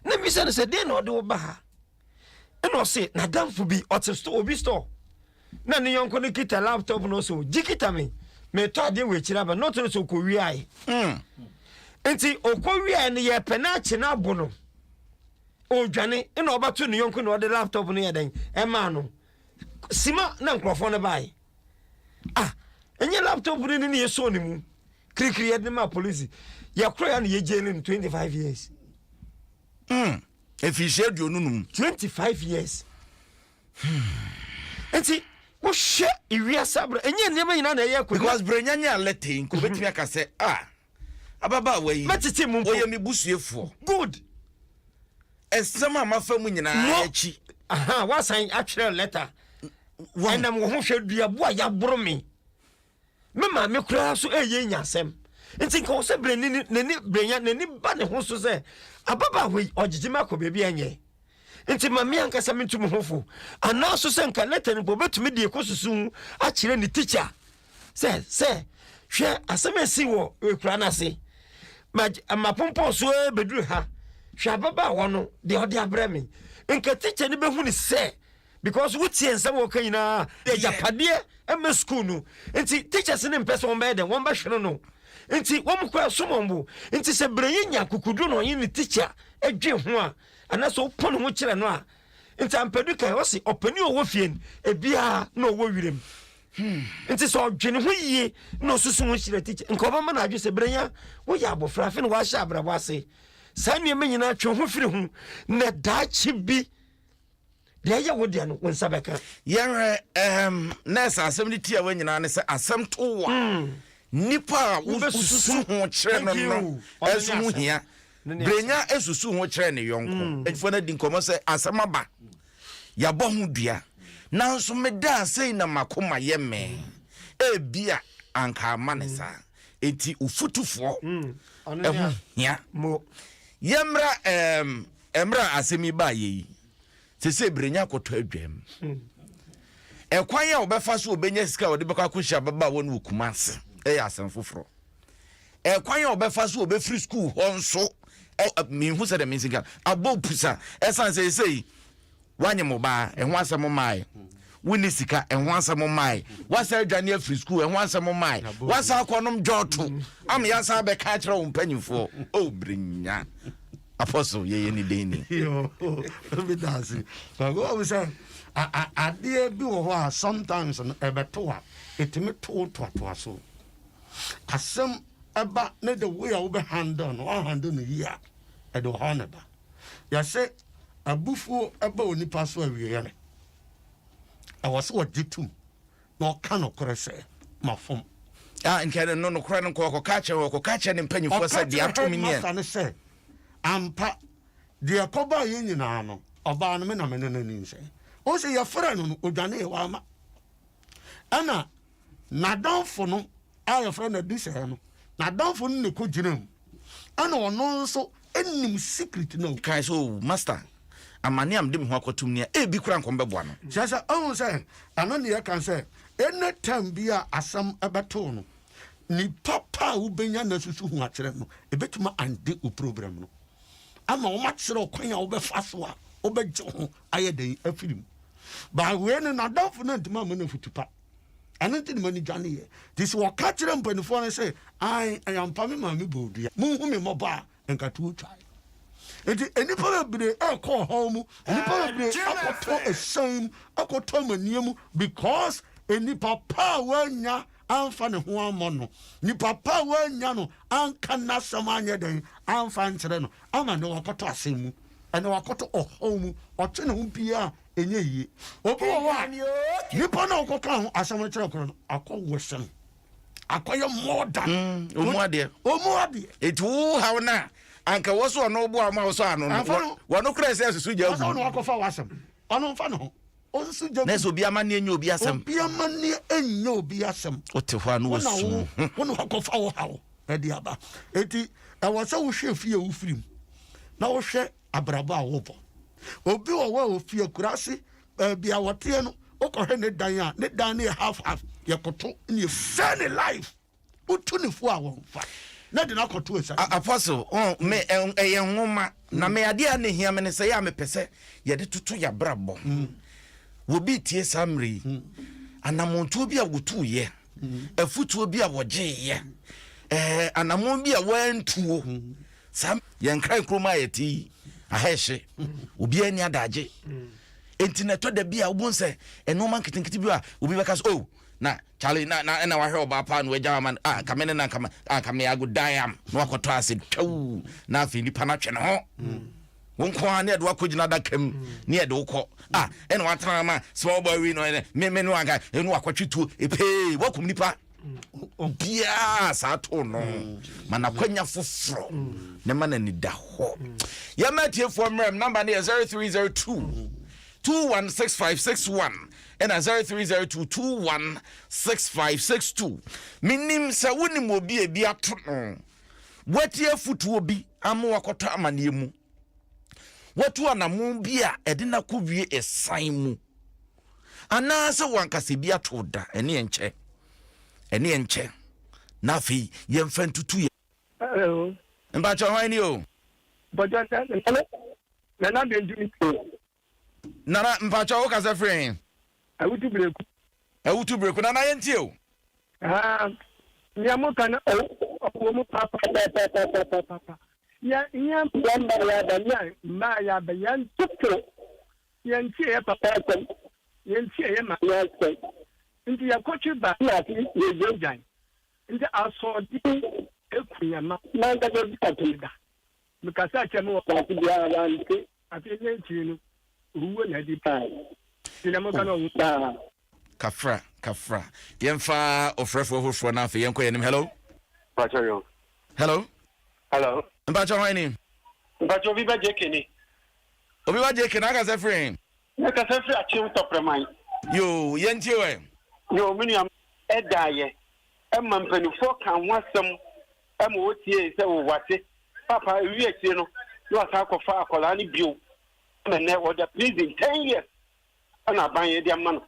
na mebisa no sɛ deɛ na ɔde wo ba ha ɛna ɔse n'adamfo bi ɔte store obi store na ne yɔnko no kita laptop no so gye kita me metɔ adeɛ wɔ akyiri aba na ɔte no sɛ ɔkɔwiae mm. nti ɔkɔwiae no yɛpɛ no akye no abo no ɔredwane ɛna ɔbɛto ne yɔnko na ɔde laptop no yɛ dɛn ɛmaa no sima na nkurɔfoɔ no bae ah ɛnyɛ laptop no ne ne yɛsɔɔ ne mu kirikiri yɛde ma polisi yɛkorɔ ya na yɛgyee no 25 years mm. Mfirihyia 25. 25 years. Hmm. Nti wohwɛ ewiase abira ɛnyɛ nneɛma nyinaa na ɛyɛ kɔ. Because brenya nyɛ alɛte yi nka obetumi aka sɛ ah ababaawa yi mɛtete mu mpo ɔyɛ me busuafoɔ. Good. Nsɛm a mafa mu nyinaa akyi. Aha wasan atwerɛ lɛta. Ɛnam wo ho hwɛ duabo a yaboro me. Me maame koraa so ɛyɛ nya asɛm. Nti nka ɔsɛ bere n'ani brenya n'ani ba ne ho so sɛ ababaawa yi ɔgyegye me akɔ baabi a ɛnyɛ. Nti ma me ankasa mentu me ho fo. Anaa so sɛ nka lɛtɛ no mpo obetumi de ekosusu ho akyerɛ ne tikya sɛ sɛ hwɛ asɛm a esi wɔ ekura no ase. Ma mapompɔn so bɛduru ha. Hwɛ ababaawa no deɛ ɔde abrɛ me. Nka tikya no bɛhu ne sɛ Because wo tie nsɛm wɔka nyinaa agyapadeɛ ɛmɛ school no nti teachers ne mpɛ sɛ wɔn bɛyɛ dɛn wɔn bɛhwere no nti wɔn kɔ ɛsom wɔn bo nti sɛ bere yi nya kukuduro na ɔnye ne teacher ɛdwe ho a anaasɛ ɔpɔ ne ho kyerɛ no a nti ampadu kan ɔsi ɔpanin ɔwɔ fie no ebiara na ɔwɔ wirem hmm. nti sɛ ɔdwene ho yie na ɔsusu ho kyerɛ teacher nka ɔbɛma no adwe sɛ bere ya woyɛ abɔfra afei na wahyɛ abrabɔ ase. Saa nneɛma nyinaa twe ho firi ho na daakye bi deɛ ɛyɛ wo deɛ no wo nsa bɛka. Yɛhwɛ ɛɛm nɛɛse asɛm no tiawa nyinaa ne sɛ asɛm to wo a hmm. nipa a wosusu ho kyerɛ no no ɛso ho hia. Brenya esusu ho kyerɛ ne yɔnko. Ɛfoɔ hmm. no adi nkɔmmɔ sɛ asɛm aba yɛabɔ ho dua nanso medaa sei na makoma yɛ me ebia anka ama ne saa. Enti wo fotufoɔ ɛho hia. Yɛmmra ɛɛm mmerɛ a asɛm yi baayɛ yi, sese Brenya akɔtɔ adwam. Ɛkwan a ɔbɛfa so ɔbɛnya sika a ɔde bɛkɔ akɔhyia ababaawa no wɔ Kumase ɛyɛ asɛm foforɔ. Ɛkwan a ɔbɛfa so ɔbɛfiri sukuu hɔ nso menhu sɛ dɛ mensi nka abɔ pusa ɛsan sɛ ɛsei Woanyem wo ba a, ɛho asɛm mmae. Wonni sika, ɛho asɛm mmae. Woasan adwane afiri sukuu, ɛho asɛm mmae. Woasan akɔnom dwɔɔto ama yɛasan abɛka akyerɛ wo mpanyimfoɔ. O Brenya Apostle, yɛyɛ ne dɛn ni? Yoo, meda ase. Kwaku, woahu sɛ adeɛ bi wɔ hɔ a sometimes no ɛbɛto a, ɛtumi to wo toatoa so. Asɛm ɛba ne the way a wobɛ handle no, woanhandle no yie a, ɛde ɔhaw na ɛba. Yɛse abufuo ba onipa so awieɛ no, ɛwɔ sɛ ɔgye tom na ɔka nokorɛ sɛ, Mafom. Ah, nka no nokorɛ no nka ɔkɔka kyerɛ ɔkɔka kyerɛ ne mpanyinfoɔ sɛ deɛ ato me nie. Ɔka kyerɛ headmaster no sɛ, ampa, deɛ ɛkɔbaeɛ nyinaa no, ɔbaa no me na me ne no anyinsɛn. Wohu sɛ yɛfrɛɛ no no, ɔdwaneeɛ, wamma. Ɛna n'adamfo no a yɛfrɛ no Adusɛɛ no, n'adamfo no na ɛkɔgyina mu. Ɛna ɔno nso nim secret no. Kae sɛ, Oh, Master, amane a mede me ho akɔtom ni a, ebi koraa nkɔm bɛboa no. Kyerɛ sɛ, ɔhu sɛ, ɛno ne yɛka sɛ, any time bi a asɛm bɛto no, nipa pa a wobɛnya no asusu ho akyerɛ no, ɛbɛtumi ande wo problem no ama wɔakyerɛ ɔkwan a wobɛfa so a wobɛgye ho ayɛ dɛn afiri mu. But wei no, n'adamfo no antumi amma no afutu pa. Ɛno nti na m'ani dwaneeɛ. Nti sɛ wɔka kyerɛ mpanimfoɔ no sɛ, Ae, ɛyɛ ampa me maame bɔɔ dua, monhu me mmɔbɔ a, nka tuo twae. Nti nnipa bebree ɛrekɔ ɔhaw mu, nnipa bebree akɔtɔ ɛhyɛn mu, akɔtɔ amaneɛ mu because nnipa pa a wɔannya amfa ne ho ammɔ no, nnipa pa a wɔannya no anka n'asɛm anyɛ dɛn amfa ankyerɛ no ama nnɛ wakɔtɔ asɛm mu, ɛnɛ wakɔtɔ ɔhaw mu, ɔtwe ne ho biara Ɛnyɛ yie. Obi wɔ hɔ a, nipa no a wokɔkaa ho asɛm no kyerɛ korɔ no, akɔ wɛsɛn. Akɔyɛ more than. Mm, ɔmu adeɛ. Ɔmu adeɛ. Eti wo haw no a, anka wɔ so ɔno boa ma wo sɔ ano no, wɔno kora sɛ susu gya agu. Ɔno akɔfa w'asɛm. Ɔno mfa ne ho. Ɔsusu gya gu. Na sɛ obi amanneɛ nyɛ obi asɛm. Obi amanneɛ nyɛ obi asɛm. Wote hɔ a na wasu. Wo na wakɔfa wo haw ɛde aba. Eti ɛwɔ sɛ wohwɛ fie a wofiri mu na wohwɛ abrabɔ a wobɔ. Obi wɔ hɔ a ofi akuraase, baabi a wɔteɛ no, wokɔhwɛ ne dan a, ne dan no yɛ half half, yɛkoto ne yɛsɛe ne life. Wotu ne fo a wɔmfa, na de no akɔto asiane mu. Apostle, oh, me ɛyɛ nwoma na me adeɛ a na ehia me ne sɛ yɛ a mepɛ sɛ yɛde toto yɛabrabɔ. Mm. Wɔbi tie saa mmerɛ yi, mm. anamontuo bi a wɔtuiɛ, mm. afutuo bi a wɔgyeeɛ, ɛɛ anamon bi a wɔantuo. Mm. Saa yɛn nkran kurom a yɛte yi, aha ɛhye, obiara ni adagye. Enti na ɛtɔ da bi a wobɛhu sɛ nneɛma nketenkete bi a obi bɛka sɛ, oh, na Charlie na na ɛna wahwɛ ɔbaa paa na wagya ama no, ah, nka me ne na nka ah, nka me ago die am na wakɔtɔ ase twaw na afei nipa no atwe ne ho. Wo nko ara ne ɛde wakɔgyina adaka mu ne ɛde wokɔ. Ah, ɛna watena ama small boy wei no ɛnɛ me me no anka ɛno wakɔtwe tuo epee wakum nipa. Obiara saa too no ma n'akwanya foforɔ ne ma n'ani da hɔ. Yɛma atiefoɔ mmerɛm namba no yɛ 0302 216561 ɛna 0302 216562. Menim sɛ wonim obi a ebi ato no, watie afotuo bi ama wakɔtɔ amaneɛ mu, watu anammɔn bi a ɛde no akɔwie ɛsan mu. Anaasɛ wankasa bi ato da, ɛne ɛnkyɛ, ɛne ɛnkyɛ, na afei yɛmfa ntutu yɛ. Hello. Mpakyɛ hwan ni o? Mpakyɛ nana nana Bentu ni o. Nana mpakyɛ wo kasa firi he? Awutu Breku. Awutu Breku, nana yɛntie o. Haa, nea mo ka no ɔwɔ mu papapapapapapa. Yɛn yɛn mmaa yɛ aba yɛn mmaa yɛ aba yɛn toto. Yɛntie yɛ papa asɛm, yɛntie yɛ maame asɛm, nti yɛkɔtwe ba na ase yɛgyan. Nti asoɔden ku yɛn ma. M'ankasa bi ato me da. Mekasa kyerɛ me wɔfaase biara wante. Afei ne akyiri no, owuo na ɛde baeɛ. Nti na moka no ɔwo paa. Kafra, kafra. Yɛmfa ɔfrɛfoɔ foforɔ na afei yɛnkɔ yɛn anim. Hello. Mpakyɛ yo. Hello. Hello. Mpakyɛ hwan ni? Mpakyɛ obi ba JK ni. Obi ba JK na akasa firi he? Mekasa firi Akyem Tɔprɛman. Yoo, yɛntie wɛ. Yoo, me nua ɛdaeɛ ɛma mpaninfoɔ ka ho asɛm ɛma wɔtiee sɛ wɔwate papa ɛwie akyire no na wasan akɔfa akwadaa no bio ma nnɛ wɔda prison 10 years ɛna aban yɛ de ama no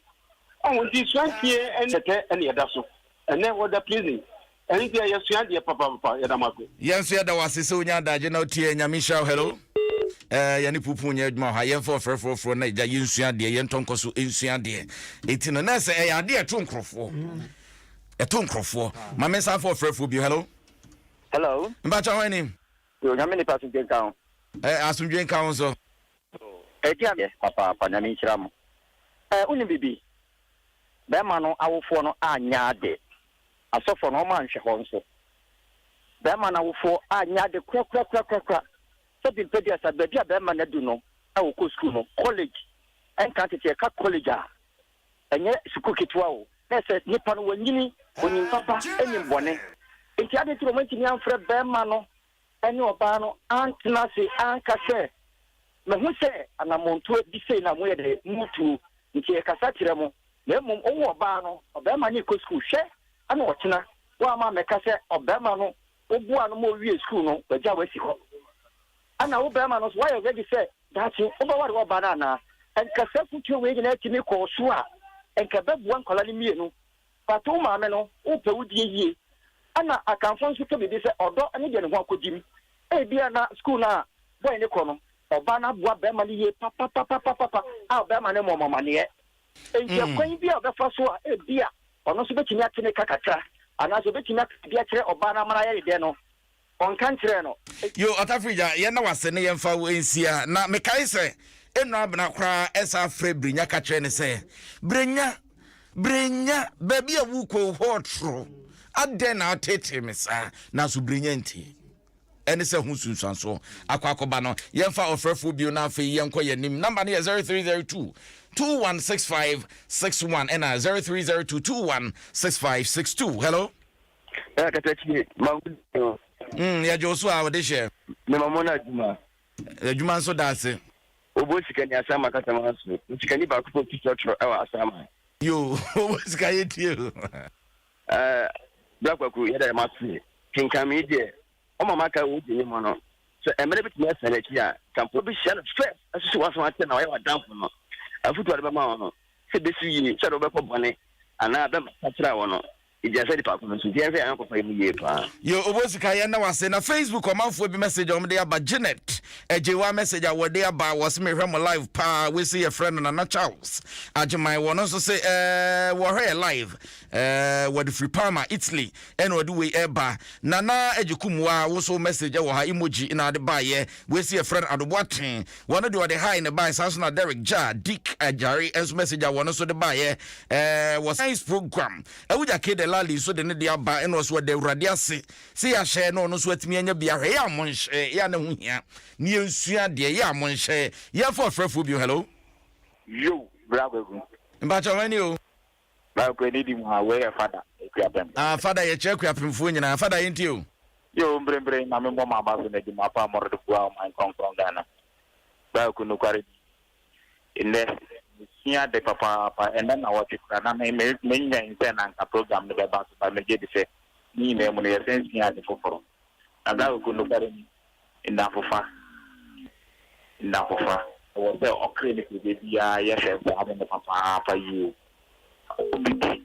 ɔho nti suantie ɛne tɛtɛ ɛne ɛda so ɛnɛ wɔda prison ɛno nti ɛyɛ sua deɛ papapapa yɛda mo ase. Yɛn nso yɛda wo ase sɛ wonya adagye na wotie yɛn. Nyame nhyira wo. Hello. Eh, yɛne pupu nyɛ adwuma wɔ ha. Yɛmfa ɔfrɛfoɔfoɔ na agya yɛnsua adeɛ, yɛntɔ nkɔ so nsua adeɛ. Eti no, na ɛsɛ ɛyɛ adeɛ ɛto nkurɔfoɔ. Ɛto nkurɔfoɔ. Ma me nsa fa ɔfrɛfoɔ bio. Hello. Hello. Mpakyɛ hwan ni? Yo, Nyame nipa asomdwe nka ho. Eh, asomdwe nka ho nso. Ɛdi adeɛ papaapa, Nyame nhyira mo. Eh, wonim biribi? Bɛrima no awofoɔ no anyɛ ade. Asɔfoɔ no, wɔn anhwɛ hɔ nso. Bɛrima no awofoɔ anyɛ ade korakorakorakora. Sɛ bi mpɛ duasa, baabi a bɛrima no adu no a ɔkɔ sukuu no, college, ɛnka tete yɛka college a, ɛnyɛ sukuu ketewa o. Na ɛsɛ nipa no wanyini, onim papa, nim bɔne. Nti adɛn nti na wɔantumi amfrɛ bɛrima no ne ɔbaa no antena ase anka sɛ, Mahu sɛ anammɔntuo bi sei na moyɛ dɛ moretuo, nti yɛkasa kyerɛ mo, na mmom wowo ɔbaa no, ɔbarima no rekɔ sukuu, hwɛ na ɔkyena woamma ammɛka sɛ ɔbarima no woboaa no ma ɔwiee sukuu no wagya wo asi hɔ. Ɛna wo barima no nso woayɛ ready sɛ daakye wobɛware w'ɔbaa no anaa? Nka saa afotuo wei nyinaa tumi kɔɔ so a, nka ɛbɛboa nkwadaa no mmienu. But wo maame no, wopɛ wo die yie. Ɛna Akanfoɔ nso ka biribi sɛ ɔdɔ ne deɛ ne ho akɔgyim. Ebia na sukuu no a boy no kɔ no, ɔbaa no aboa barima no yie papapapapapa a barima no mmɔ mo amaneɛ. Enti ɛkwan bi a ɔbɛfa so a ebia ɔno nso bɛtumi ate ne ka kakra anaasɛ ɔbɛtumi aka biribi akyerɛ ɔbaa no ama no ayɛ ne dɛ no, ɔnka nkyerɛɛ no. Yo, Ɔtafrigya, yɛnna wo ase ne yɛmfa wo nsia. Na mekae sɛ Eno Abena koraa san frɛɛ Brenya ka kyerɛɛ no sɛ, Brenya, Brenya, baabi a worekɔ yi hɔ retoro. Adɛn na woteetee me saa? Nanso Brenya antie. Ɛne sɛ ho nsunsuansoɔ akɔ akɔba no. Yɛmfa ɔfrɛfoɔ bio na afei yɛnkɔ yɛn anim. Namba no yɛ 0302 216561 ɛna 0302 216562. Hello? Ɛ katakyie ma wo di o. Mm, yɛgye wo so a wɔde hyɛ. Mema mo no adwuma. Adwuma nso da ase. Obo sika ni Asaman kasama so. Osikani baako pɛ otu trɔtrɔ ɛwɔ Asaman. Yo, obo sika yɛ tie o. Ɛɛ, Bra Kwaku, yɛda yɛn ase. Kenkan me yi deɛ, ɔma maka wo gye mu no. Sɛ mmerɛ bi tumi asan akyi a, kampo bi hyia no first, asusu w'aso akyɛ na wayɛ w'adamfo no. Afotu a ɔde bɛma wo no, sɛ ɛbɛsi yie, sɛ ɔde wobɛkɔ bɔne anaa bɛma sakyera wɔ no, Egyina sɛ nipa ko no nso nti yɛnhwɛ yɛn ayɔnkofa yi mu yie paa. Yo Obosika yɛn da wase na Facebook ɔmanfoɔ bi message a wɔn de aba Janet Agyewa message a wɔde aba wɔse mehwɛ mo live paa wei se yɛfrɛ no Nana Charles Agyeman wɔn nso se ɛɛ wɔhwɛ yɛ live ɛɛ wɔde firi Parma Italy ɛna wɔde wei ɛba Nana Agyekumwa wo nso message ɛwɔ ha emoji na ade baayɛ wei se yɛfrɛ no Adoboaten wɔn deɛ wɔde hi na ɛbaeɛ saa nso na Derek Gya Dick Agyare nso message a wɔn nso de baeɛ ɛɛ wɔ science program Awugya K Delali nso de ne de aba ɛna ɔso ɔda awurade ase sɛ yɛahyɛ na ɔno nso atumi anya bi ahwɛ yɛ a mo nhyɛ yɛ a na ho hia ne yɛnsua adeɛ yɛ a mo nhyɛ yɛmfa ɔfrɛfoɔ bio hello. Yo, bra kwaku. Mpakyɛ wɔn ni o. Bra kwaku ani di mu a wei yɛ fada Akuapem. Ah fada yɛkyerɛ Akuapemfoɔ nyinaa fada yɛntie o. Yoo mprempren ma me mmɔ m'aba so na adwuma pa a morede boa ɔman kronkron Ghana. Baaku nokware ni, nnɛ mesua ade papaapa, ɛnnɛ nnawɔtwe koraa na me me menwɛn sɛ na anka program no bɛba so but megye di sɛ ne nyinaa mu no yɛsan sua ade foforo. Na Baaku nokware ni, nnamfofa, nnamfofa, ɛwɔ sɛ ɔkra nipadua biara yɛhwɛ saa ade no papaapa yie. Obi ti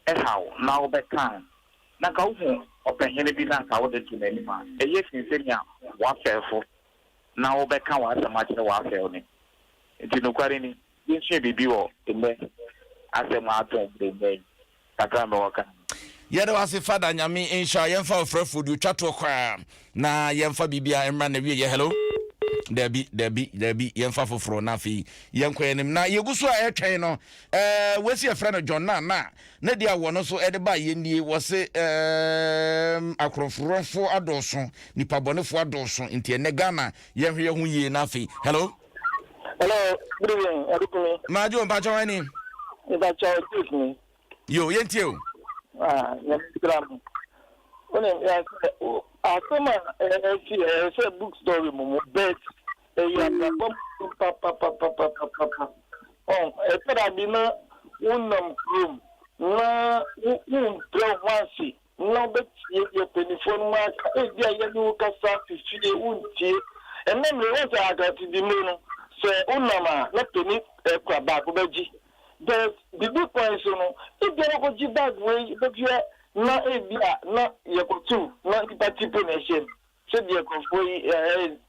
haw na wobɛka a, na anka wuhu ɔpɛhene bi na anka wode to n'anim a, eye sen sɛnea w'afɛfo na wobɛka w'asɛm akyerɛ w'afɛw no. Enti nokware ni, yensua biribi wɔ nnɛ asɛm a ato bere nnɛ yi kakra a mewɔ ka no. Yɛda wo ase Father Nyame nhyira wo. Yɛmfa ɔfrɛfoɔ deɛ ɔtwa toɔ koraa na yɛmfa biribiara mmra n'awieɛ. Hello. Dabi, dabi, dabi, yɛmfa foforɔ na afei yɛnkɔ yɛn anim. Na yɛgu so a ɛretwɛn no, ɛɛ, wɔsi yɛfrɛ no John Nana, ne deɛ a wɔn nso ɛde ba yɛn nie, wɔse ɛɛm, akorɔmforɔmfoɔ adɔɔso, nipa bɔnefoɔ adɔɔso, nti ɛnɛ Ghana yɛnhwɛ yɛn ho yie na afei, hello. Hello, good evening, Adekumi. Maajo, mpakyɛ wɔn ani. Mpakyɛ Duke ni. Yo, yɛntie o. Ah, nyame nhyira mo. Wonim, yɛ sɛ asɛm a ɛsi ɛyɛ sɛ book story mu mu but ɛyɛ abrabɔ mu papapapapapa. Ɔn, ɛtɔ da bi na wonam kurom na wombrɛ wo ho ase na wobɛtie deɛ mpanimfoɔ no mu aka. Ebi a yɛne wo kasa fi fie wontie. Ɛnnɛ mmerɛ wohu sɛ akatidi mmere no sɛ wonam a na panin kura bag wobɛgye. But biribi kwan so no, ebia wobɛkɔgye bag wei bɛtua na ebia na yɛkɔto na nipa ti po na ɛhyɛ mu. Sɛdeɛ nkurɔfoɔ yi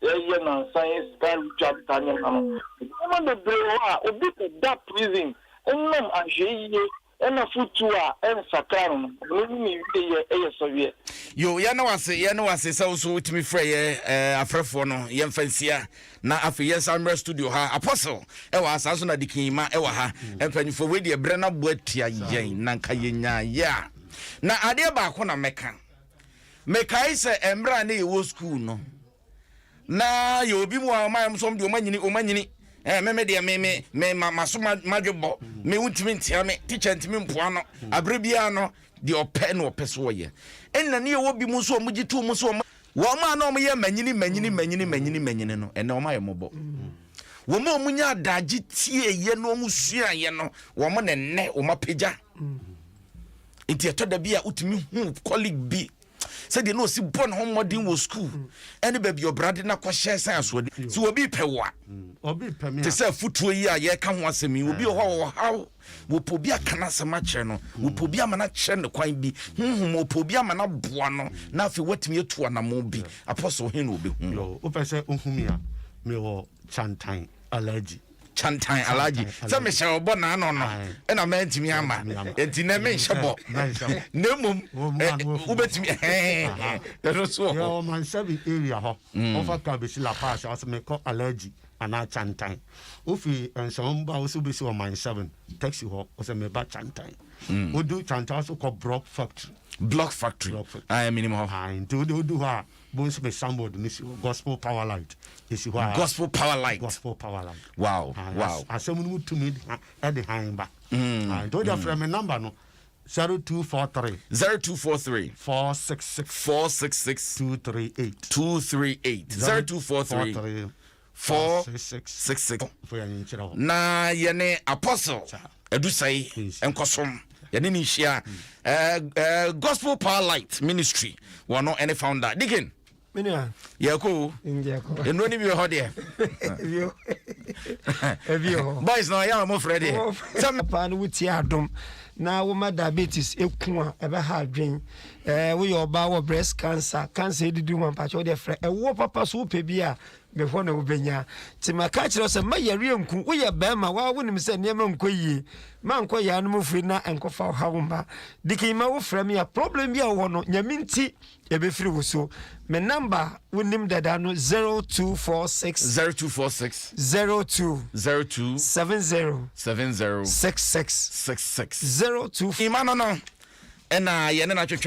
ɛyɛ nansa yi sika retwa ne saa nneɛma no. Nneɛma bebree wɔ hɔ a obi kɔda prison nam ahwɛyie ɛna fotuo a ɛnsakra no no, ɔno ne ne wieɛ yɛ sɔhweɛ. Yo, yɛne wo ase, yɛne wo ase sɛ wo nso wotumi frɛ yɛ eh, afrɛfoɔ no, yɛmfa nsia na afei yɛnsan mmra studio ha. Apostle ɛwɔ ha, saa nso na Dikin-Ima ɛwɔ ha. Mpanyinfoɔ, wei deɛ berɛ no aboa atia yɛn, na nka yɛnyaeɛ a. Na adeɛ baako na mɛka, mekae sɛ mmerɛ a na yɛwɔ school no, na yɛ obi mu a ɔma yɛn sɛ ɔmo deɛ ɔmo anyini, ɔmo anyini. Eh, me me deɛ me me me ma maso ma madwe bɔ, me wontumi ntia me, teacher ntumi mpoa no, abere biara no deɛ ɔpɛ na ɔpɛ so ɔyɛ. Ɛnna ne yɛwɔ bi mu nso ɔmo gye to mu so ɔmo wɔn a na ɔmo yɛ manyini manyini manyini manyini manyini no, ɛnna ɔmo ayɛ mmɔbɔ. Wɔn a ɔmo nya adagye tie yɛ na ɔmo sua yɛ no, wɔn na ɛnnɛ wɔn apagya. Nti ɛtɔ da bi a wotumi hu colleague bi sɛdeɛ na ɔsi bɔ ne ho mmɔden wɔ sukuu ɛne baabi ɔbra de no akɔhyɛ sɛ asoɔden sɛ obi pɛ wo a te sɛ afotuo yi a yɛka ho asɛm yi obi wɔ hɔ a ɔhaw wɔpɛ obi aka no asɛm akyerɛ no wɔpɛ obi ama no akyerɛ no kwan bi honhom wɔpɛ obi ama no aboa no na afei watumi atu anamo bi apɔsol he na ɔbɛhu wopɛ sɛ wohu me a mewɔ kyantan allergy Chantan Alhaji sɛ mehyɛ ɔbɔ n'ano no ɛna mantumi ama nti nɛ menhyɛ bɔ na mmom wobɛtumi ɛno so wɔ hɔ. Ɔmansabi area hɔ wɔfa kaa bɛsi La Paz ɔsɛ mekɔ Alhaji anaa Chantan wofi Nsawam ba wo sɛ wobɛsi Ɔman 7 taxi hɔ ɔsɛ meba Chantan wodu Chantan so kɔ Block Factory Block Factory menim hɔ nti wode wodu hɔ a Bohu sɛ me signboard no si hɔ, Gospel Power Light. Esi hɔ a. Gospel Power Light. Gospel Power Light. Wow, wow. Asɛm no mu tumi de hann ba. Nti wode frɛ me number no 0243. 0243. 466. 466. 238. 238. 0243. 466. Na yɛne Apostle Adusai nkɔsom yɛne ne nhyia Gospel Power Light Ministry wɔno ɛne founder Deacon. Yɛkɔ o nnuro no bi wɔ hɔ deɛ boys na ɔyɛ a wɔn frɛ deɛ sɛ paa no wotie adom na woma diabetes eku a ɛbɛha adwen ɛɛ woyɛ ɔbaa wɔ breast cancer cancer edidi ho ampakyɛ wode frɛ ɛwoɔ papa so wopɛ bi a mehɔ na wobɛnya nti maka kyerɛ sɛ ma yareɛ nku woyɛ bɛrima waa wonim sɛ nneɛma nkɔ yie ma nkɔ yaa no mu firi na nkɔfa ɔhaw mma dikin ma wofrɛ me a problem bi a wowɔ no nyame nti ɛbɛfiri wo so me number wonim dada no 0246 0246 02 02 70 70 66 66 02 Ima no no ɛna yɛne no atwetwe.